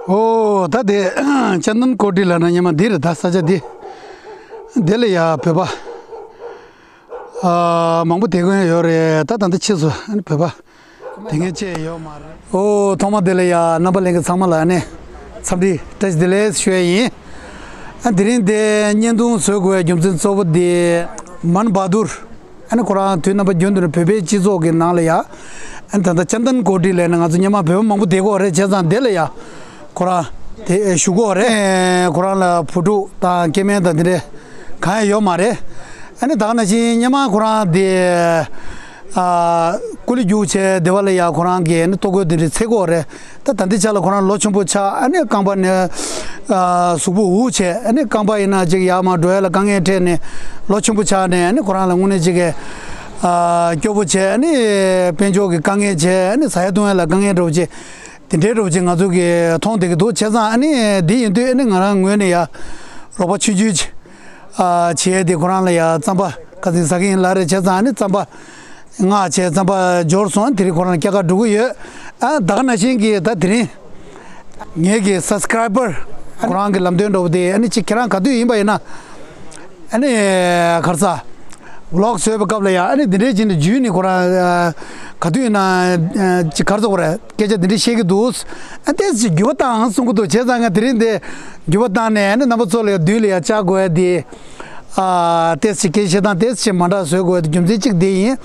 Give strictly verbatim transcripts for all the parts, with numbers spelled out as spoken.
ཨོ་ད་དེ་ཅན་དན་ཀོ་ཊི་ལབ་ན་སྔོན་མ་འདི་རེད། ད་ས་ཆ་འདི་འདི་ལ་ཡ་བོད་པ་ཨ་མང་པོ་བསྡད་ཀྱི་ཡོད་རེད། ད་ད་ལྟ་ཕྱིས་སུ་ཨ་ནི་བོད་པ་དེ་སྔོན་ཅིག་ཡོད་མ་རེད། ཨོ་ཐོག་མ་དེ་ལ་ཡ་རྣམ་པ་ལྷན་རྒྱས་ཚང་མ་ལ་ཨ་ནི་འཚམས་འདྲི་བཀྲ་ཤིས་བདེ་ལེགས་ཞུ་ཡ་ཡིན། ཨ་དེ་རིང་དེ་བརྙན་ཐུང་བཟོ་དགོས་པའི་རྒྱུ་མཚན་གཙོ་བོ་དེ་མན་བྷ་དུར། ཨ་ནི་ཁོ་རང་དུས་རྣམ་པ་རྒྱུན་དུ་ནས་བོད་པའི་སྤྱི་ཚོགས་ཀྱི་ནང་ལ་ཡ། ཨ་ནི་ད་ལྟ་ཅན་དན་ཀོ་ཊི་ལབ་ནས་ང་ཚོ་སྔོན་མ་བོད་པ་མང་པོ་བསྡད་ཀྱི་ཡོད་རེད། བྱས་ཙང་དེ་ལ་ཡ། ཁོ་རང་དེ་བཞུགས་ཀྱི་ཡོད་རེད། ཁོ་རང་ལ་བུ་ཕྲུག་དང་སྐྱེ་དམན་དང་དེ་འདྲ་གང་ཡང་ཡོད་མ་རེད། ཨ་ནི་ད་ག་ནང་བཞིན་སྔོན་མ་ཁོ་རང་དེ་ཨ་ཀུ་ལི་རྒྱུགས་བྱས་སྡོད་པ་ལ་ཡ་ཁོ་རང་གིས་ཨ་ནི་ལྟོ་གོས་དེ་འདྲ་འཚོལ་གྱི་ཡོད་རེད། ད་ད་ལྟའི་ཆ་ལ་ཁོ་རང་ལོ་ཆེན་པོ་ཆགས། ཨ་ནི་རྐང་པ་ནས་ཨ་གཟུགས་པོ་འུག་བྱས། ཨ་ནི་རྐང་པ་ཡིན་ན་ཅིག་ཡར་མར་འགྲོ་ཡ་ལ་དཀའ་ངལ་འཕྲད་ནས་ལོ་ཆེན་པོ་ཆགས་ནས། ཨ་ནི་ཁོ་རང་ལ་དངོས་གནས་ཅིག་གི་ཨ་སྐྱོ་པོ་བྱས། ཨ་ནི་དཔལ་འབྱོར་གྱི་དཀའ་ངལ་བྱས། ཨ་ནི་ཟ་ཡ་བཏུང་ཡ་ལ་དཀའ་ངལ་འདྲ་པོ་བྱས། དེ་འདྲའི་འདྲ་པོ་ཅིག་ང་ཚོ་གིས་མཐོང་བསྡད་ཀྱི་འདུག་བྱས་ཙང་ཨ་ནི་འདི་ཡིན་དུས་ཨ་ནི་ང་རང་ངོས་ནས་ཡ་རོགས་པ་ཆུང་ཆུང་ཅིག་ཨ་བྱས་ཏེ་ཁོ་རང་ལ་ཡ་རྩམ་པ་ཁ་སང་ཟ་གི་ཡིན་ལབ་རེད། བྱས་ཙང་ཨ་ནི་རྩམ་པ་མངགས་བྱས་རྩམ་པ་འབྱོར་སོང་། དེ་རིང་ཁོ་རང་ལ་སྐྱེལ་གར་འགྲོ་གི་ཡོད། ཨ་ད་ག་ནང་བཞིན་གྱི་ད་དེ་རིང་ངེད་ཀྱི་སབ་སི་ཀ་རའི་བར་ཁོ་རང་གི་ལམ་སྟོན་འདྲ་པོ་དེ་ཨ་ནི་ཅིག་ཁྱེད་རང་ག་དུས་ཡིན་པ་ཡིན་ན། ཨ་ནི་ག་རེ་ཟ། ཝི་ལོག་བཟོས་པའི་སྐབས་ལ་ཡ་ཨ་ནི་འདི་འདྲའི་བྱས་ནས་བརྒྱུད་ནས་ཁོ་རང་ཨ་ག་དུས་ཡིན་ན་ཨ་ཅིག་ག་རེ་ཟ་དགོས་རེད། སྐད་ཆ་འདི་འདྲའི་བཤད་ཀྱི་འདུག་ཨ་ཏོག་ཙམ་ཅིག་འགྱུར་བ་བཏང་གསུང་གི་འདུག་བྱས་ཙང་ང་དེ་རིང་འདི་འགྱུར་བ་བཏང་ནས་ཨ་ནི་རྣམ་པ་ཚོ་ལ་ཡ་མདུན་ལ་ཡ་བཅར་དགོས་ཡ་དེ་ཨ་ཏོག་ཙམ་ཅིག་སྐད་ཆ་བཤད་སྟངས་ཏོག་ཙམ་ཅིག་མ་འདྲ་བཟོ་དགོས་ཡ་དེ་རྒྱུ་མཚན་གཅིག་དེ་ཡིན།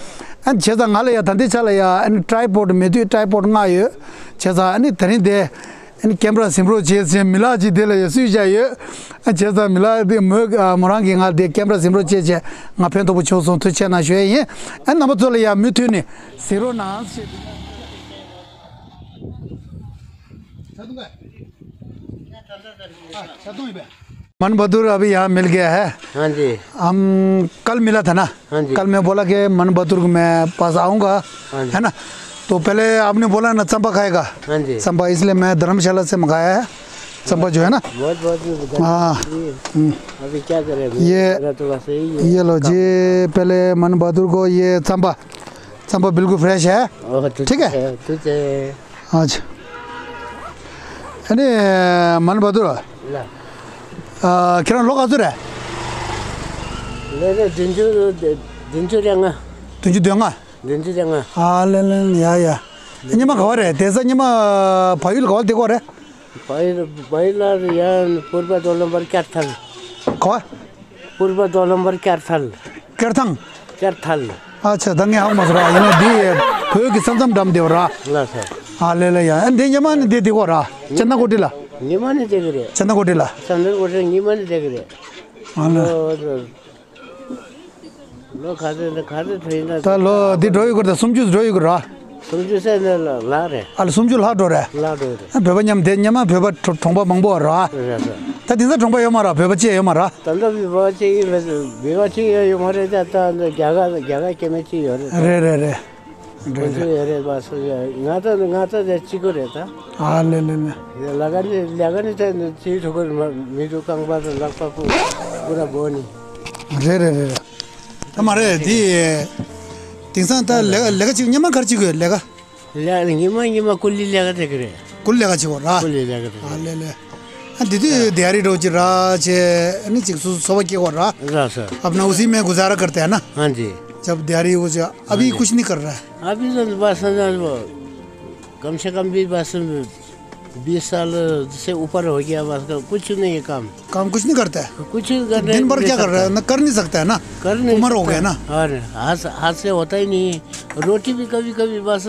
ཨ་བྱས་ཙང་ང་ལ་ཡ་ད་ལྟའི་ཆ་ལ་ཡ་ཨ་ནི་ཊའི་པོཌ་མེད་དུས་ཊའི་པོཌ་མངགས་ཡོད། བྱས་ཙང་ཨ་ནི་དེ་རིང་འདི། ཨ་ནི་ཀེམ་ར་ཟིན་རོགས་བྱས་ཟེར་མི་ལག་ཅིག་དེ་ལ་ཡ་སུས་བཞག་ཡོད། ཨ་བྱས་ཙང་མི་ལག་དེ་མོས་ཨ་མོ་རང་གིས་ང་དེ་ཀེམ་ར་ཟིན་རོགས་བྱས་བྱས་ང་ཕན་ཐོགས་པོ་བྱུང་སོང་། ཐུགས་རྗེ་གནང་ཞུ་ཡ་ཡིན། ཨ་རྣམ་པ་ཚོ་ལ་ཡ་མུ་མཐུད་ནས་གཟིགས་རོགས་གནང་ཞེས། मन बहादुर अभी यहाँ मिल गया है। हाँ जी। हम कल मिला था ना। हाँ जी। कल मैं बोला कि मन बहादुर को मैं पास आऊँगा, हाँ जी। है ना? तो पहले आपने बोला ना चंपा खाएगा। हाँ जी। चंपा, इसलिए मैं धर्मशाला से मंगाया है चंपा, जो है ना। बहुत बहुत धन्यवाद हाँ। जी। हम्म। अभी क्या करें, ये मेरा तो बस यही है। ये लो जी, पहले मन बहादुर को ये चंपा, चंपा बिल्कुल फ्रेश है। ओह, तुझे, ठीक है? तुझे। अच्छा। अरे मन बहादुर, ལ། ཨ་ཁྱེད་རང་ལོ་ག་ཚོད་རེད། ལོ་རེ་བདུན་ཅུ། བདུན་ཅུ་རེ་ལྔ། བདུན་ཅུ་དོན་ལྔ། བདུན་ཅུ་རེ་ལྔ། ཨ་ལེ་ལེ། ཡ་ཡ། སྔོན་མ་ག་བ་རེད། བསྡད་ས་སྔོན་མ་བལ་ཡུལ་ག་བ་བསྡད་ཀྱི་ཡོད་རེད། བལ་ཡུལ། བལ་ཡུལ་ལ་ཡ་པུར་བ་དོ་ལམ་བར་ཀྱར་ཐལ། ག་བ། པུར་བ་དོ་ལམ་བར་ཀྱར་ཐལ། ཀྱར་ཐང་། ཀྱར་ཐལ། ཨ་ཆ་ད་ངས་ཧ་གོ་མ་སོང་ར། ཡིན་ན་འདི་བོད་ཀྱི་ས་མཚམས་འགྲམ་དེ་བ་ར། ལགས་སོ། ཨ་ལེ་ལེ་ཡ། ཨ་འདི་སྔོན་མ་ནས་འདི་བསྡད་ཀྱི་ཡོད་ར། ཅན་དན་ཀོ་ཊི་ལ། སྔོན་མ་ནས་བསྡད་ཀྱི་རེད། ཅན་དན་ཀོ་ཊི་ལ། ཅན་དན་ཀོ་ཊི་ལ་སྔོན་མ་ནས་བསྡད་ཀྱི་རེད། ཨ་ལེ། ལོ་ལོ་ག་ཚོད་ག་ཚོད་ཐོན་ཡིན་ན། ད་ལོ་འདི་འགྲོ་ཡོད་ཀྱི་རེད། ད་སུམ་ཅུ་འགྲོ་ཡོད་ཀྱི་ར། སུམ་ཅུ་ཟེར་ནས་ལ་ལགས་རེད། ཨ་ལ་སུམ་ཅུ་ལྷག་འགྲོ་རེད། ལྷག་འགྲོ་རེད། ཨ་བོད་པ་མཉམ་དེ་སྔོན་མ་བོད་པ་གྲོ་གྲོང་པ་མང་པོ་ར། རེད་རེད། ད་དེང་སང་གྲོང་པ་ཡོད་མ་ར། བོད་པ་གཅིག་ཡོད་མ་ར། ད་ལྟ་བོད་པ་གཅིག་ཡོད་མ་རེད། ད་ད་རྒྱ་གར་རྒྱ་གར་སྐྱེ་དམན་གཅིག་ཡོད་རེད། རེད་རེད་རེད། རེད་ཁོང་ཚོ་རེད། ཡོད་རེད་པ་སོ། ང་ད་ང་ད་དེ་གཅིག་པོ་རེད་ད། ཨ་ལེ་ལེ་ལེ། ལས་ཀ་ནི་ལས་ཀ་ནི་ད་ཅིག་ཐུག་གི་མི་འདུག་རྐང་པ་དང་ལག་པ་ཀུ་ཀུ་ར་བོ་ནི། རེད་རེད་རེད། ད་མ་རེད་དེ། དེང་སང་ད་ལས་ལས་ཀ་ཅིག་སྔོན་མ་ག་རེ་བྱེད་ཀྱི་ཡོད་ལས་ཀ། ལས་ཉི་མ་ཉི་མ་ཀུ་ལི་ལས་ཀ་བྱེད་ཀྱི་རེད། ཀུ་ལི་ལས་ཀ་བྱེད་ཀྱི་ཡོད་ར། ཀུ་ལི་ལས་ཀ་བྱེད་ཀྱི་རེད། ཨ་ལེ་ལེ། ཨ་དེ་དུས་ལྡ་ཡ་རི་འདྲ་བོ་ཅིག་རག་བྱས་ཨ་ནི་ཅིག་སོ་སོ་སོ་པ་སྐྱེ་གི་ཡོད་ར། རག་སོང་། अपना उसी में गुजारा करते हैं ना। हाँ जी। जब दिहाड़ी हो जाए, अभी हाँ जी। कुछ नहीं कर रहा है। अभी तो बस वो कम से कम भी बस बीस साल से ऊपर हो गया, बस कुछ नहीं है काम। काम कुछ नहीं करता है? कुछ नहीं करने दिन भर नहीं क्या कर रहा है? सकता। ना कर नहीं सकता है ना। कर नहीं उम्र हो सकता। गया ना। और हाथ, हाथ से होता ही नहीं है। रोटी भी कभी कभी बस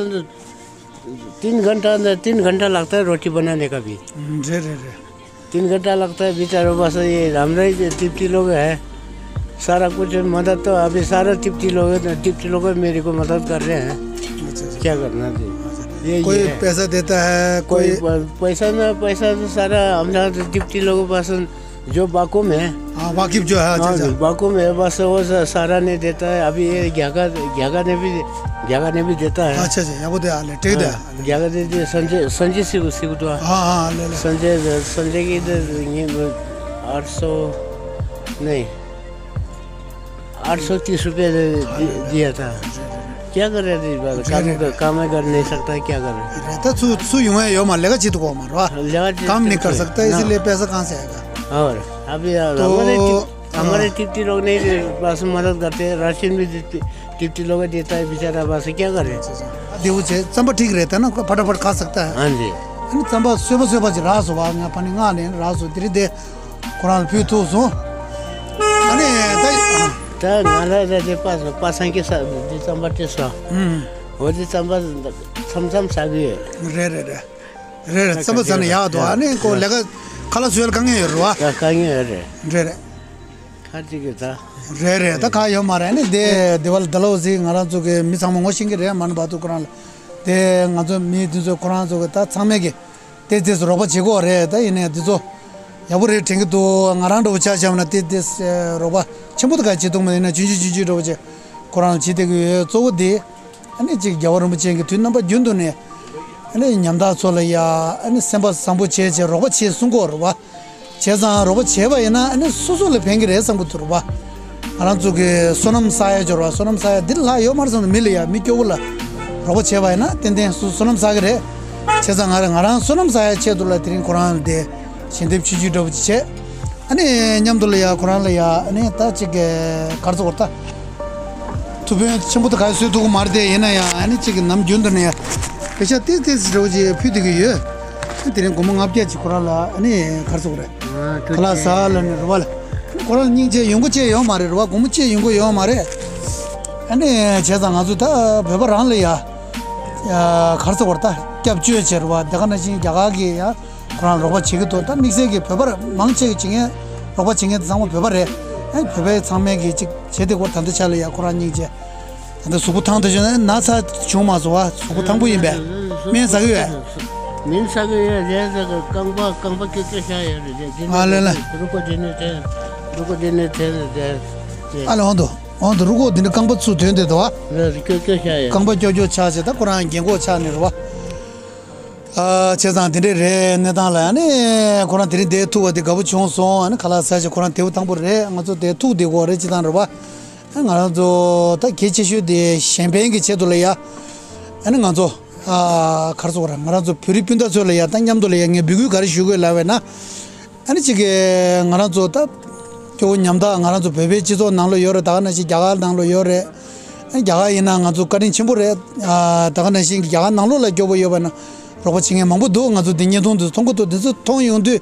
तीन घंटा, अंदर तीन घंटा लगता है रोटी बनाने का भी। हम्म, रे, रे, रे। तीन घंटा लगता है बेचारों, बस ये हमरा ही तिब्बती लोग है, सारा कुछ मदद तो अभी सारा तिब्बती लोग है, तिब्बती लोग मेरे को मदद कर रहे हैं। अच्छा, अच्छा। क्या करना जी? अच्छा। ये, कोई ये है। पैसा देता है, कोई कोई प-, पैसा ना, पैसा तो सारा हमरा तिब्बती लोगों के पास जो बाकू में है। हाँ, वाकिफ जो है, अच्छा, हाँ, अच्छा। बाकू में है, बस वो सा-, सारा नहीं देता है। अभी ये ग्यागा, ग्यागा ने भी, ग्यागा ने भी देता है। अच्छा, अच्छा, यहाँ वो दे, हाँ, ले, ठीक है। हाँ, ग्यागा दे दिए, संजय, संजय सिंह, सिंह तो। हाँ, हाँ, ले, ले। संजय, संजय की इधर ये आठ सौ, नहीं, आठ सौ तीस रुपये दे-, हाँ, दे-, ले, ले। दिया था। अच्छा, अच्छा, अच्छा। क्या कर रहे थे इस बार? काम कर, काम ही कर नहीं सकता, क्या कर रहे? रहता तू, तू यूं है, यो मार लेगा, जीत को मार, वाह। लेगा, जीत काम नहीं कर सकता, इसीलिए पैसा कहाँ से आएगा? और अभी हमारे तो, टिप-, हमारे हाँ। टिप्टी लोग नहीं, बस मदद करते हैं, राशन भी टिप्टी लोग देता है बेचारा, बस क्या करें? देवो छे, चंपा ठीक रहता है ना, फटाफट खा सकता है। हाँ जी। है ना, चंपा सुबह सुबह जी रास हुआ, यहाँ पानी ना लें, रास होती रही दे। ཁོ་རང་ལ་ཕུལ་ཐུབ་སོང་། ཨ་ནི་ད། ད་ང་ལ་ད་དེ་པ་སོ་པ་སངས་རྒྱས་ས་འདི་ཙམ་པ་དེ་སོ། ཨུམ། འོ་དེ་ཙམ་པ་མཚམས་མཚམས་ཟ་གི་ཡོད། རེད་རེད་རེད། རེད་རེད། ཙམ་པ་ཟ་ན་ཡག་འདུག་ཨ་ནི་ཁོ་ལས་ཀ་ཁ་ལག་བཟོ་ཡ་ལ་དཀའ་ངལ་ཡོད་རེད་བ། ད་དཀའ་ངལ་ཡོད་རེད། རེད་རེད། ཁ་ཅིག་གི་ད། རེད་རེད། ད་ཁ་ཡོད་མ་རེད། ཨ་ནི་དེ་དེ་བ་ལ་ད་ལོ་ཟིག་ང་རང་ཚོ་གི་མི་ཚང་མ་ངོ་ཤེས་ཀྱི་རེད། མ་ན་བ་ཏུ་ཁོ་རང་ལ། དེ་ང་ཚོ་མི་དེ་ཚོ་ཁོ་རང་ཚོ་གི་ད་ཚང་མས་གི་ཏེ་ཏེས་རོགས་པ་བྱེད་དགོས་རེད། ད་ཡིན་ནའི་འདི་ཚོ་ཡག་པོ་རེད་དྲན་གྱི་འདུག་ང་རང་འདྲ་བོ་ཆ་བཞག་ན་ཏེ་ཏེས་རོགས་པ་ཆེན་པོ་དེ་ག་བྱེད་ཐུབ་མ་ཡིན་ན་ཆུང་ཆུང་ཆུང་ཆུང་འདྲ་བོ་བྱེད་ཁོ་རང་བྱེད་བསྡད་ཀྱི་ཡོད། གཙོ་བོ་དེ་ཨ་ནི་གཅིག་རྒྱལ་བ་རིན་པོ་ཆེ་གི་དུས་རྣམ་པ་རྒྱུན་དུ་ནས་ཨ་ནི་ཉམ་ཐག་ཚོ་ལ་ཡ་ཨ་ནི་སེམས་པ་བཟང་པོ་བྱས་བྱས་རོགས་པ་བྱེད་གསུང་གི་ཡོད་རེད་བ། བྱས་ཙང་རོགས་པ་བྱས་པ་ཡིན་ན་ཨ་ནི་སོ་སོ་ལ་ཕན་གྱི་རེད་བསམ་གྱི་འདུག་རེད་བ། ང་རང་ཚོ་གི་བསོད་ནམས་བསགས་ཡ་འབྱོར་བ་བསོད་ནམས་བསགས་ཡ་འདི་ལ་ཡོད་མ་རེད་བསམ་ནས་མི་ལ་ཡ་མི་སྐྱོ་བོ་ལ་རོགས་པ་བྱས་པ་ཡིན་ན་ཏན་ཏན་སོ་བསོད་ནམས་བསགས་ཀྱི་རེད། བྱས་ཙང་ང་རང་ང་རང་བསོད་ནམས་བསགས་ཡ་ཆེད་དུ་ལ་དེ་རིང་ཁོ་རང་ལ་དེ་ཞལ་འདེབས་ཆུང་ཆུང་འདྲ་བོ་ཅིག་བྱས། ཨ་ནི་མཉམ་དུ་ལ་ཡ་ཁོ་རང་ལ་ཡ་ཨ་ནི་ད་ཅིག་ག་རེ་ཟེར་དགོས་རེད་ད། ཐུགས་ཕན་ཆེན་པོ་དེ་ག་གསོས་ཐུབ་ཀྱི་མ་རེད་དེ་ཡིན་ན་ཡང་ཨ་ནི་གཅིག་གི་ནམ་རྒྱུན་དུ་ནས་ཡང་དཔེ་ཆ་ཏིས་ཏིས་འདྲ་བོ་ཅིག་ཕུལ་བསྡད་ཀྱི་ཡོད། དེ་རིང་སྒོར་མོ་ལྔ་བརྒྱ་ཅིག་ཁོ་རང་ལ་ཨ་ནི་ག་རེ་ཟེར་དགོས་རེད། ཁ་ལག་ཟ་ལ་ནི་རུ་བ་ལ་ཁོ་རང་ལ་སྙིང་རྗེ་ཡོང་གི་ཅིག་ཡོད་མ་རེད་རུ་བ། སྒོར་མོ་ཅིག་ཡོང་གི་ཡོད་མ་རེད། ཨ་ནི་བྱས་ཙང་ང་ཚོ་ད་བོད་པ་རང་ལ་ཡ་ག་རེ་ཟེར་དགོས་རེད་ད་སྐྱབས་བཅོལ་བྱས་རུ་བ་དེ་ག་ནང་བཞིན་རྒྱ་གར་གྱི་ཡ། ཁོ་རང་རོགས་པ་བྱེད་ཀྱི་འདུག་ད་དམིགས་བསལ་གྱི་བོད་པར་མང་ཆེ་གི་བྱེད་མཁན་རོགས་པ་བྱེད་མཁན་དེ་ཚང་མ་བོད་པ་རེད། ཨ་བོད་པའི་ཚང་མས་གི་ཅིག་བྱེད་དེ་སྐོར་ད་ལྟ་ཆ་ལ་ཡ་ཁོ་རང་སྙིང་རྗེ། ད་ལྟ་གཟུགས་པོ་ཐང་དུ་བྱུང་ན་ན་ཚ་བྱུང་མ་སོང་བ། གཟུགས་པོ་ཐང་པོ་ཡིན་པས། སྨན་ཟ་གི་ཡོད། སྨན་ཟ་གི་ཡོད་རེད་ཟེར་གི་རྐང་པ་རྐང་པ་ཀྱོག་ཀྱོག་ཤ་ཡོད་རེད་ཟེར། ཨ་ལེ་ལེ། རུ་ཀོ་དེ་ནས་དེ་རུ་ཀོ་དེ་ནས་དེ་ནས་དེ། ཨ་ལེ་འོང་དུ་འོང་དུ་རུ་ཀོ་དེ་ནས་རྐང་པ་ཚུར་དོན་དེ་དུ་བ། རེད་ཀྱོག་ཀྱོག་ཤ་ཡོད། རྐང་པ་ཀྱོག་ཀྱོག་ཆགས་བྱས་ད་ཁོ་རང་རྒན་གོག་ཆགས་ནས་རུ་བ། ཨ་བྱས་ཙང་དེ་འདྲས་རེད། གནས་སྟངས་ལ་ཨ་ནི་ཁོ་རང་དེ་རིང་བསྡད་ཐུབ་པ་དེ་དགའ་པོ་བྱུང་སོང་། ཨ་ནི་ཁ་ལག་ཟ་བྱས་ཁོ་རང་དེ་བོ་དང་པོ་རེད། ང་ཚོ་བསྡད་ཐུབ་བསྡད་དགོས་རེད་ཅི་དང་རེད་པ། ཨ་ང་རང་ཚོ་ད་གལ་ཆེ་ཤོས་དེ་གཞན་ཕན་གྱི་ཆེད་དུ་ལ་ཡ། ཨ་ནི་ང་ཚོ་ཨ་ག་རེ་ཟེར་དགོས་རེད། ང་རང་ཚོ་བོད་རིགས་སྤུན་ཟླ་ཚོ་ལ་ཡ་ད་མཉམ་དུ་ལ་ཡ་ངས་འབོད་སྐུལ་ག་རེ་ཞུ་དགོས་ལབ་པ་ཡིན་ན། ཨ་ནི་གཅིག་གི་ང་རང་ཚོ་ད་སྐྱོ་བོ་ཉམ་ཐག་ང་རང་ཚོ་བོད་པའི་སྤྱི་ཚོགས་ནང་ལོགས་ཡོད་རེད། ད་ག་ནང་བཞིན་རྒྱ་གར་ནང་ལོགས་ཡོད་རེད། ཨ་རྒྱ་གར་ཡིན་ན་ང་ཚོ་བཀའ་དྲིན་ཆེན་པོ་རེད། ཨ་ད་ག་ནང་བཞིན་རྒྱ་གར་ནང་ལོགས་ལ་སྐྱོ་བོ་ཡོད་པ་ན་རོགས་པ་བྱེད་མཁན་མང་པོ་འདུག་ང་ཚོ་འདི་བརྙན་ཐུང་འདི་ཚོ་མཐོང་གི་འདུག་འདི་ཚོ་མཐོང་ཡོང་དུས་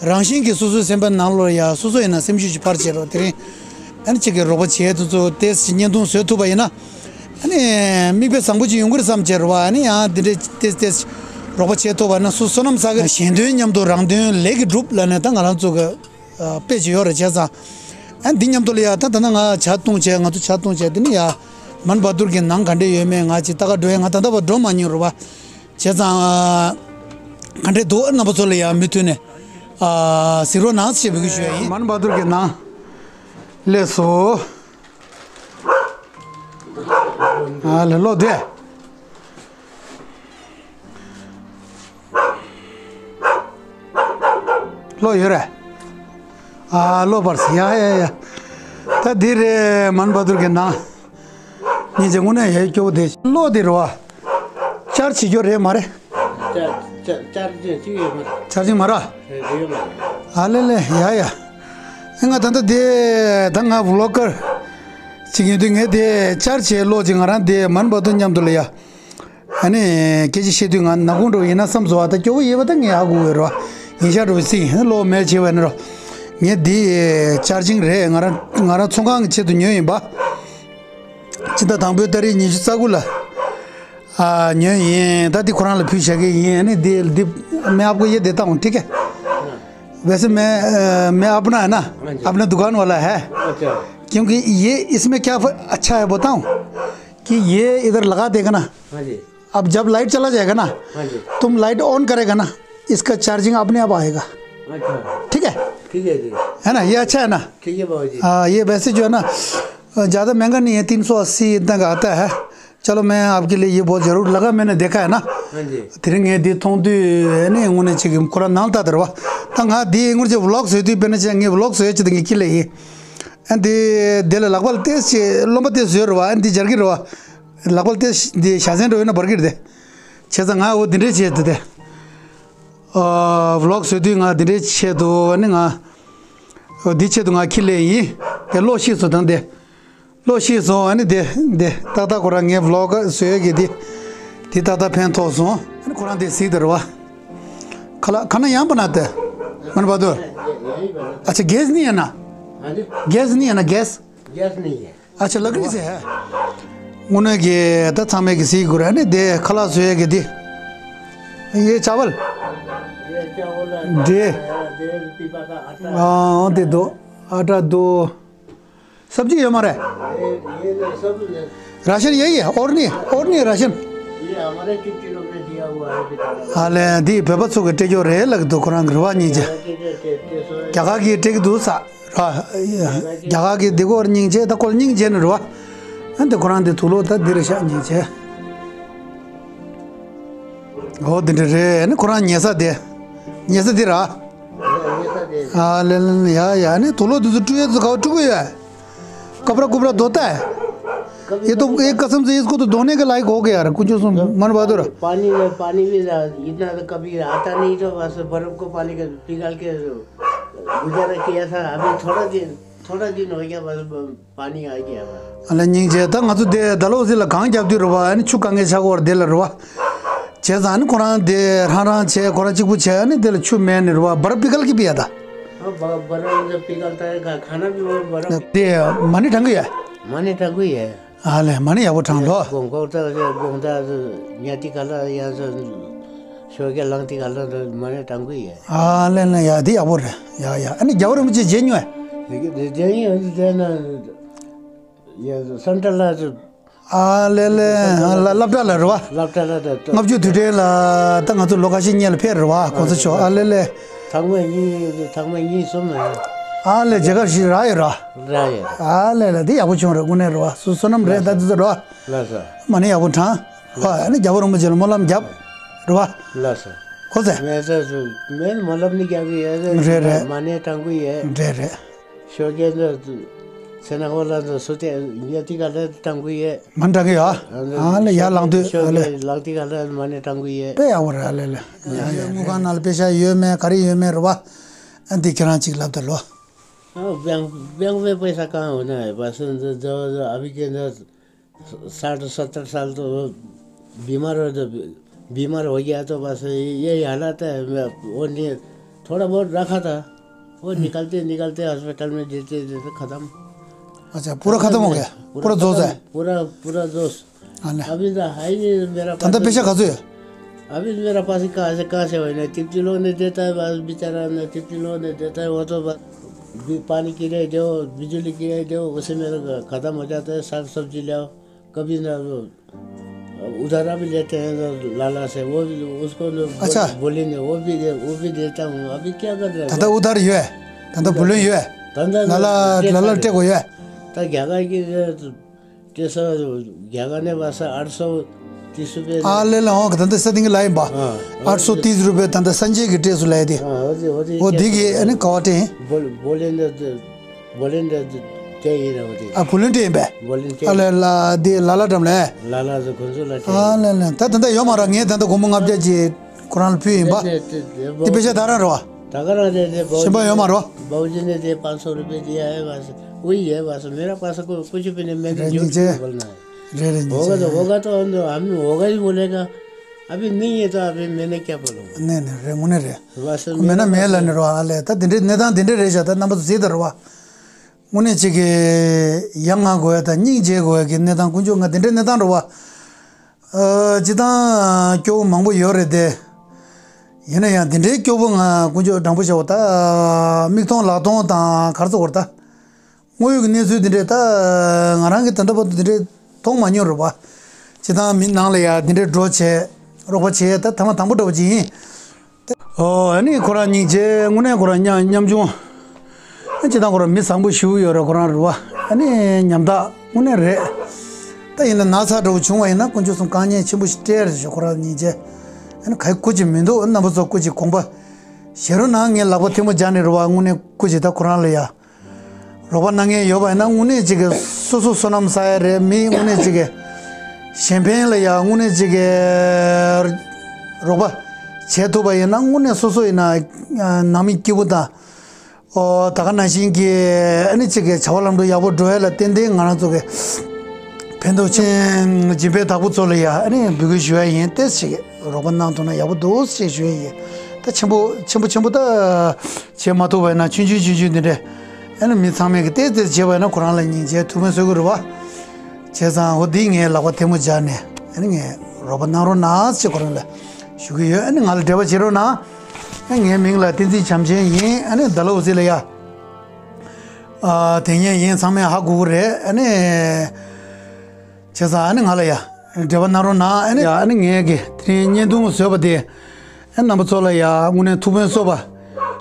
རང་བཞིན་གྱིས་སོ་སོའི་སེམས་པ་ནང་ལོགས་ལ་ཡ་སོ་སོ་ཡིན་ན་སེམས་ཤུགས་ཅིག་འཕར་བྱེད་རོགས། དེ་རིང་ཨ་ནི་གཅིག་གི་རོགས་པ་བྱེད་དུས་ཚོ་ཏོག་ཙམ་བརྙན་ཐུང་བཟོ་ཐུབ་པ་ཡིན་ན། ཨ་ནི་མིག་དཔེ་བཟང་པོ་ཅིག་ཡོང་གི་རེད་བསམ་བྱས་རེད་བ། ཨ་ནི་ཡང་འདི་འདྲའི་ཏེས་ཏེས་རོགས་པ་བྱེད་ཐུབ་པ་ན་སུ་བསོད་ནམས་བསགས་ཀྱི་གཞན་དོན་མཉམ་དུ་རང་དོན་ལས་ཀྱི་སྒྲུབ་ལབ་ནས་ད་ང་རང་ཚོ་གི་ཨ་དཔེ་ཅིག་ཡོད་རེད། བྱས་ཙང་ཨ་འདི་མཉམ་དུ་ལ་ཡ་ད་ད་ནང་ང་ཇ་བཏུང་བྱས་ང་ཚོ་ཇ་བཏུང་བྱས་དེ་ནི་ཡ་མན་བ་དུར་གྱི་ནང་ག་འདྲས་ཡོད་མེད་ང་ཅིག་ལྟ་ག་འགྲོ་ཡ་ང་ད་ལྟ་བར་འགྲོ་མ་མྱོང་རེད་བ། བྱས་ཙང་ག་འདྲས་འདུག་རྣམ་པ་ཚོ་ལ་ཡ་མུ་མཐུད་ནས་ཨ་གཟིགས་རོགས་གནང་ཞེས་འབོད་སྐུལ་ཞུ་ཡ་ཡིན། མན་བ་དུར་གྱི་ནང་སླེབས་སོང་། ཨ་ལེ་ལོག་སྟེ། ལོག་ཡོད་རེད། ཨ་ལོག་པར་སི་ཡ་ཡ་ཡ། ད་འདི་རེད་མན་བ་དུར་གྱི་ནང་། སྙིང་རྗེ་དངོས་གནས་ཡ་སྐྱོ་བོ་དེ་ལོག་དེ་རེད་བ། བཅར་བྱེད་རྒྱུ་རེད་མ་རེད། བཅར་བཅར་བཅར་བྱེད་ཅིག་ཡོད་མ་རེད། བཅར་བྱེད་མ་རེད། རེད་རེད་མ་རེད། ཨ་ལེ་ལེ་ཡ་ཡ། ཨེ་ང་ད་ལྟ་དེ་ད་ང་བི་ལོག་གར་ཅིག་ཡིན་དུས་ངས་དེ་བཅར་བྱེད་ལོག་ཅིག་ང་རང་དེ་མན་བ་དུར་མཉམ་དུ་ལ་ཡ། ཨ་ནི་སྐད་ཆ་བཤད་དུས་ང་ནག་ཁུང་འགྲོ་ཡིན་ན་བསམ་སོང་བ། ད་སྐྱོ་བོ་ཡོད་པ་ད་ངས་ཧ་གོ་གི་རེད་བ། ཡིན་ཤག་འགྲོ་སྲིད་ཡིན་ལོ་མེད་བྱས་པ་ནི་རོ། ངས་འདི་ཅར་ཇིང་རེད། ང་རང་ང་རང་ཚོང་ཁང་གི་ཆེད་དུ་ཉོས་ཡིན་པ། ཕྱི་ཟླ་དང་པོའི་ཏ་རིག་ཉི་ཤུ་རྩ་དགུ་ལ་ཨ་ཉོས་ཡིན། ད་འདི་ཁོ་རང་ལ་ཕུལ་བཞག་གི་ཡིན། ཨ་ནི་འདི་འདི་मैं आपको ये देता हूँ, ठीक है? वैसे मैं अ, मैं अपना है ना, अपना दुकान वाला है। क्योंकि ये इसमें क्या फ- अच्छा है बताऊं? कि ये इधर लगा देगा ना, हाँ जी। अब जब लाइट चला जाएगा ना, हाँ जी। तुम लाइट ऑन करेगा ना, इसका चार्जिंग अपने आप आएगा। अच्छा। ठीक है? ठीक है जी। है ना, ये अच्छा है ना? ठीक है बाबा जी। हाँ, ये वैसे जो है ना, ज़्यादा महंगा नहीं है, तीन सौ अस्सी इतना का आता है। चलो, मैं आपके लिए ये बहुत ज़रूर लगा, मैंने देखा है ना। हाँ जी। དེ་རིང་ངས་འདི་མཐོང་དུས་ཨ་ནི་དངོས་གནས་ཅིག་ཁོ་རང་ནང་ལྟ་དེར་བ། ད་ང་འདི་དངོས་གནས་ཅིག་ཝི་ལོག་བཟོས་དུས་དཔེར་ན་ཅིག་ངས་ཝི་ལོག་བཟོས་ཅིག་དང་གི་ཁྱི་ལ་ཡིན། ཨ་འདི་དེ་ལ་ལག་པ་ལ་ཏེས་ཅིག་རློན་པ་དེ་བཟོས་རེད་བ། ཨ་འདི་སྦྱར་གི་རེད་བ། ལག་པ་དེ་འདི་ཞྭ་ཟན་འགྲོ་ཡོད་ན་འབར་གི་རེད་དེ། བྱས་ཙང་ང་འོ་འདི་འདྲའི་བྱས་དེ་དེ། ཨ་ཝི་ལོག་བཟོ་དུས་ང་འདི་འདྲའི་ཆེད་དུ་ཨ་ནི་ང་འོ་འདི་ཆེད་དུ་ང་ཁྱི་ལས་ཡིན། དེ་གློག་ཤེས་སོ་དང་དེ། གློག་ཤེས་སོང་ཨ་ནི་དེ་དེ་ཏག་ཏག་ཁོ་རང་ངའི་ཝི་ལོག་བཟོ་ཡས་ཀྱི་དེ་དེ་ཏག་ཏག་ཕན་ཐོགས་སོང་། ཨ་ནི་ཁོ་རང་དེ་གཟིགས་དེ་རེད་བ། ཁ་ལག་ཁ་ན་ཡང་པ་ན་དེ། མན་པ་དུ། ཨ་ཆ་གེ་སི་ནི་ཡ་ན། གེ་སི་ནི་ཡ་ན་གེ་སི། ཨ་ཆ་ལ་ཀི་རི་ཟེར། དངོས་གནས་ཀྱི་ད་ཚང་མས་ཀྱི་གཟིགས་དགོས་རེད། ཨ་ནི་དེ་ཁ་ལག་བཟོ་ཡས་ཀྱི་དེ། ཡེ་ཅ་ཝལ། འདི། ཨ་འོ་དེ་དོ། ཨ་ཏྲ་དོ། སབ་ཇི་ཡོད་མ་རེད། ये ये तो सब ले। राशन यही है और नहीं, और नहीं राशन। ये हमारे छुट्टी लोग ने दिया हुआ है बेचारा। ཨ་ལས་འདི་བོད་པ་ཚོ་གི་སྤྲད་རྒྱུ་རེད་ལགས་འདུག་ཁོ་རང་གི་རེ་བ་སྙིང་རྗེ། རྒྱ་གར་གྱི་སྤྲད་ཀྱི་འདུག་ས། ར། རྒྱ་གར་གྱི་འདི་སྐོར་སྙིང་རྗེ་ད་ཁོ་ལ་སྙིང་རྗེ་ནི་རེ་བ། ཨ་འདི་ཁོ་རང་འདི་དུག་ལོག་ད་འདི་རེད་ཤག་སྙིང་རྗེ། འོ་འདི་འདྲ་རེད། ཨ་ནི་ཁོ་རང་ཉལ་ས་དེ། ཉལ་ས་དེ་ར། ཨ་ལེ་ལེ་ལེ་ཡ་ཡ། ཨ་ནི་དུག་ལོག་དེ་ཚོ་བཀྲུ་ཡས་ཚོ་ག་བ་བཀྲུ་གི་ཡོད། कपड़ा कुपड़ा धोता है? ये तो, ये कसम से इसको तो धोने के लायक हो गया यार, कुछ उसमें मन बहादुर। पानी में, पानी भी इतना तो कभी आता नहीं, तो बस बर्फ को पानी के पिघल के गुजारा किया था। अभी थोड़ा दिन, थोड़ा दिन हो गया, बस पानी आ गया बस। अले ཉིང་ཅེ་ད་ང་ཚོ་དེ་ད་ལོ་སི་ལ་གང་རྒྱབ་དུས་རེད་བ། ཨ་ནི་ཆུ་དཀའ་ངལ་ཆགས་ཀྱི་ཡོད་རེད་དེ་ལ་རེད་བ། བྱས་ཙང་ཨ་ནི་ཁོ་རང་དེ་རང་རང་བྱས་ཁོ་རང་གཅིག་པུ་བྱས། ཨ་ནི་དེ་ལ་ཆུ་མེད་ནི་རེད་བ། बर्फ पिघल के भी आता। हाँ, ब-, बर्फ में पिघलता है, खा-, खाना भी वो बर्फ। དེ་མ་ཎི་བགྲང་གི་ཡོད། མ་ཎི་བགྲང་གི་ཡོད། ཨ་ལས་མ་ཎི་ཡག་པོ་བགྲང་ལོ། དགོང་དགོང་དག་དགོང་དག་ཉལ་དུས་ག་ལ་ཡང་ཞོགས་ཀས་ལངས་དུས་ག་ལ་མ་ཎི་བགྲང་གི་ཡོད། ཨ་ལས་ལས་ཡ་དེ་ཡག་པོ་རེད། ཡ་ཡ། ཨ་ནི་རྒྱལ་བ་རིན་པོ་ཆེ་མཇལ་མྱོང་ངས། དེ་གི་དེ་དེ་ཡིན་དེ་ན་ཡ་སེན་ཊར་ལ། ཨ་ལེ་ལེ། ཨ་ལ་སློབ་གྲྭ་ལ་རེད་བ། སློབ་གྲྭ་ལ་ད་ལྔ་བཅུ་དུས་དྲན་ལ་ད་ང་ཚོ་ལོ་ཁ་ཤས་སྔོན་ལ་ཕེབས་རེད་བ། གོང་ས་མཆོག་ཨ་ལེ་ལེ། ཐེངས་མ་གཉིས་ཐེངས་མ་གཉིས་གསུམ་ཨ། ཨ་ལེ་མཇལ་ཁ་ཞིག་རག་ཡོད་ར། རག་ཡོད། ཨ་ལེ་ལེ་འདི་ཡག་པོ་བྱུང་རེད། དངོས་གནས་རེད་བ། བསོད་བསོད་ནམས་རེད། ད་འདི་ཚོ་རེད་བ། ལགས་སོ། མ་ཎི་ཡག་པོ་བགྲང་། ཨ་ནི་རྒྱལ་བ་རིན་པོ་ཆེ་ལ་སྨོན་ལམ་རྒྱབ། རེད་བ། ལགས་སོ། གོ་ཚེ། མེད་ཚེ་མེད་སྨོན་ལམ་ནི་རྒྱག་གི་ཡོད། རེད་རེད། མ་ཎི་བགྲང་གི་ཡོད། རེད་རེད། ཞོགས་ཀས་འདི་ཚེ་ན་ཧོ་ལ་འདི་སུ་དེ་ཉལ་དུས་ག་ལ་བགྲང་གི་ཡོད། མ་ཎི་བགྲང་གི་ཡོད། ཨ་ལེ་ཡར་ལངས་དུས་ཨ་ལེ། ལངས་དུས་ག་ལ་མ་ཎི་བགྲང་གི་ཡོད། དཔེ་ཡག་པོ་རེད། ཨ་ལེ་ལེ། ཡ་ཡ། དངུལ་ཁང་ནང་ལ་པེ་ཤ་ཡོད་མེད་ག་རེ་ཡོད་མེད་རེད་བ། ཨ་འདི་ཁྱེད་རང་གཅིག་ལབ་ད་ལོ། बैंक बैंक में पैसा कहाँ होना है? बस अभी के अंदर साठ सत्तर साल तो बीमार हो, तो बीमार हो गया, तो बस ये हालत है। मैं वो नहीं, थोड़ा बहुत रखा था, वो निकलते निकलते हॉस्पिटल में देते देते खत्म। अच्छा, पूरा खत्म हो गया? पूरा पूरा जोश खत्म, है? पूरा पूरा जोश। हाँ ना। अभी तो है ही नहीं मेरा पास। धंधा पैसा खाते हो? अभी मेरा पास कहाँ से, कहाँ से होना? तिप्ती लोग ने देता है, बस बेचारा ने तिप्ती लोग ने देता है, वो तो बस बि-, पानी किराया दो, बिजली किराया दो, उसे मेरा खत्म हो जाता है। साग सब्जी ले आओ, कभी ना वो उधारा भी लेते हैं तो लाला से, वो भी उसको तो बोल-, अच्छा। बोलेंगे, वो भी दे, वो भी देता हूँ। अभी क्या कर रहे हैं? धंधा उधार यो है, धंधा उधार। बोले यो है। धंधा लाला, देता लाला है। टेको यो है। तो क्या कहा कि ये तो जैसा ग्यागा ने बस आठ सौ तीस रुपये। ཨ་ལེ་ལེ། ཧོ་ད་ལྟ་ས་སྟེང་གི་ལ་ཡིན་པ། हाँ, आठ सौ तीस रुपये ད་ལྟ་སངས་རྒྱས་ཀྱི་སྤྲས་སུ་ལ་ཡི་དེ། हाँ, वो दे, वो दे, वो क्या दीदी कर रहे हैं? बोल-, बोलेंगे तो, बोलेंगे तो क्या ही ना होते। ཨ་བུ་ལོན་སྤྲད་ཡིན་པས། बोलेंगे ཨ་ལེ་ལ་དེ་ལ་ལ་འགྲམ་ལས། लाला तो खुंजू ला ཨ་ལེ་ལེ། ད་ད་ལྟ་ཡོད་མ་ར། ངས་ད་ལྟ་སྒོར་མོ་ལྔ་བརྒྱ་ཅིག་ཁོ་རང་ལ་ཕུལ་ཡིན་པ། नहीं, नहीं, नहीं, དེ་པེ་ཤ་ད་རང་རེད་བ། ད་ག་རང་རེད། དེ་གཞན་པ་ཡོད་མ་རེད་བ། बाबूजी ने दे पाँच सौ रुपये दिया है बस। वही है बस। मेरा पास को कुछ भी नहीं। मैंने जो रह लीजिए। बोलना है। रह रह लीजिए। होगा तो होगा, तो हम, हम होगा ही बोलेगा। अभी नहीं है तो अभी मैंने क्या बोलूँगा? नहीं नहीं, རེད། དངོས་གནས་རེད། बस མེད་ན་མེད་ལབ་ནི་རེད་བ། ཨ་ལེ། ད་དེ་འདྲའི་གནས་སྟངས་དེ་འདྲ་རེད་ཤག་ད་རྣམ་པ་ཚོ་གཟིགས་དང་རེད་བ། དངོས་གནས་ཅིག་གི་ཡ་ང་དགོས་ཡ་དང་སྙིང་རྗེ་དགོས་ཡ་གི་གནས་སྟངས་དཀོན་མཆོག་ང་དེ་འདྲའི་གནས་སྟངས་རེད་བ། ཨ་སྤྱིར་བཏང་སྐྱོ་བོ་མང་པོ་ཡོད་རེད་དེ། ཡིན་ན་ཡང་དེ་འདྲའི་སྐྱོ་བོ་ང་དཀོན་མཆོག་དྲང་པོ་བཤད་པ་ད་མིག་མཐོང་ལག་མཐོང་དང་ག་རེ་ཟེར་དགོས་རེད་ད། དངོས་ཡོད་ཀྱི་གནས་ཚུལ་འདི་འདྲས་ད་ང་རང་གིས་ད་ལྟ་བར་དུ་འདི་འདྲས་མཐོང་མ་མྱོང་རེད་བ། སྤྱིར་བཏང་མི་ནང་ལ་ཡ་འདི་འདྲས་འགྲོ་བྱས་རོགས་པ་བྱས་ད་ཐེངས་མ་དང་པོ་འདྲ་བོ་ཅིག་ཡིན། ཨོ་ཨ་ནི་ཁོ་རང་སྙིང་རྗེ། དངོས་གནས་ཁོ་རང་ཉམ་ཉམ་ཆུང་། སྤྱིར་བཏང་ཁོ་རང་མི་བཟང་པོ་ཞེ་པོ་ཡོད་རེད། ཁོ་རང་རེད་བ། ཨ་ནི་ཉམ་ཐག་དངོས་གནས་རེད། ད་ཡིན་ན་ན་ཚ་འདྲ་བོ་བྱུང་བ་ཡིན་ན་དཀོན་མཆོག་གསུམ་དཀའ་ངལ་ཆེན་པོ་ཞིག་སྤྲད་རེད་ཞུ། ཁོ་རང་སྙིང་རྗེ། ཨ་ནི་ག་སྐུ་མཁྱེན་མི་འདུག་རྣམ་པ་ཚོ་སྐུ་མཁྱེན་དགོངས་པ་བཞེས་རོགས་གནང་། ངས་ལག་པ་ཐལ་མོ་སྦྱར་ནས་རེད་བ། དངོས་གནས་སྐུ་མཁྱེན་ད་ཁོ་རང་ལ་ཡ། རོགས་པ་གནང་མཁན་ཡོད་པ་ཡིན་ན་དངོས་གནས་ཅིག་གི་སོ་སོ་བསོད་ནམས་བསགས་ཡ་རེད། མི་དངོས་གནས་ཅིག་གི་ གཞན་ཕན་ལ་ཡང་དངོས་གནས་ཅིག་གི་རོགས་པ་བྱེད་ཐུབ་པ་ཡིན་ན། དངོས་གནས་སོ་སོ་ཡིན་ན་ནང་མི་སྐྱིད་པོ་དང་། ཨོ། ད་ག་ནང་བཞིན་གྱི་ཨ་ནི་ཅིག་གི་བྱ་བ་ལམ་འགྲོ་ཡག་པོ་འགྲོ་ཡ་ལ་ཏན་ཏན་ང་རང་ཚོ་གི་ཕན་ཐོགས་ཆེན། སྦྱིན་པའི་བདག་པོ་ཚོ་ལ་ཡ་ཨ་ནི་འབོད་སྐུལ་ཞུ་ཡ་ཡིན། ཏོག་ཙམ་ཅིག་རོགས་པ་གནང་ཐུབ་ན་ཡག་པོ་འདུག་ཅེས་ཞུ་ཡ་ཡིན། ད་ཆེན་པོ་ཆེན་པོ་ཆེན་པོ་ད་བྱེད་མ་ཐུབ་པ་ཡིན་ན། ཆུང་ཆུང་ཆུང་ཆུང་འདི་འདྲ་ཨ་ནི་མི་ཚང་མས་ཀྱི་ཏོག་ཙམ་བྱས་པ་ཡིན་ན་ཁོ་རང་ལ་སྙིང་རྗེ་ཐུགས་ཕན་གསོས་ཀྱི་རེད་བ། བྱས་ཙང་འོ་འདི་ངའི་ལག་པ་ཐལ་མོ་སྦྱར་ནས་ཨ་ནི་ངས་རོགས་པ་གནང་རོགས་གནང་ཅེས་ཁོ་རང་ལ་ཞུ་གི་ཡོད། ཨ་ནི་ང་ལ་འབྲེལ་བ་བྱེད་རོགས་གནང་། ཨ། ངའི་མིང་ལ་བསྟན་འཛིན་བྱམས་ཆེན་ཡིན། ཨ་ནི་ཌལ་ཧོ་སི་ལ་ཡ། ཨ། དེ་ཉིད་ཡིན། ཚང་མས་ཧ་གོ་གི་རེད། ཨ་ནི། བྱས་ཙང་ཨ་ནི་ང་ལ་ཡ་འབྲེལ་བ་གནང་རོགས་གནང་། ཨ་ནི་ཡ། ཨ་ནི་ངས་ཀྱི་དེ་རིང་བརྙན་ཐུང་བཟོས་པ་དེ། ཨ། རྣམ་པ་ཚོ་ལ་ཡ་དངོས་གནས་ཐུགས་ཕན་གསོས་པ་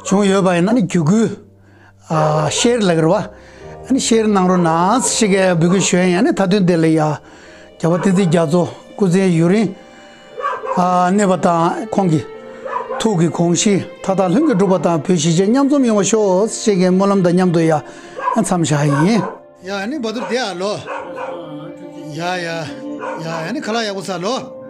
བྱུང་ཡོད་པ་ཡིན་ན། ཨ་ནི་བརྒྱུད་སྐུལ། ཨ། ཤེར་ལབ་ཀྱི་རེད་བ། ཨ་ནི་ཤེར་གནང་རོགས་གནང་ཞེས་ཀྱི་འབོད་སྐུལ་ཞུ་ཡ་ཡིན། ཨ་ནི་མཐའ་དོན་དེ་ལ་ཡ། རྒྱལ་བ་བསྟན་འཛིན་རྒྱ་མཚོ་སྐུ་ཚེ་ཡུན་རིང་ཨ་གནས་པ་དང་། ཁོང་གི་ཐུགས་ཀྱི་དགོངས་གཞི་མཐའ་དག་ལྷུན་གྱིས་གྲུབ་པ་དང་། བོད་གཞིས་བྱེས་མཉམ་འཛོམས་ཡོང་བར་ཤོག་ཅེས་ཀྱི་སྨོན་ལམ་དང་མཉམ་དུ་ཡ། ཨ། མཚམས་བཞག་ཡིན། ཡ། ཨ་ནི་བ་དུར་དེ་ཨ་ལོ། ཡ་ཡ་ཡ། ཨ་ནི་ཁ་ལག་ཡག་པོ་ཟ་ལོ།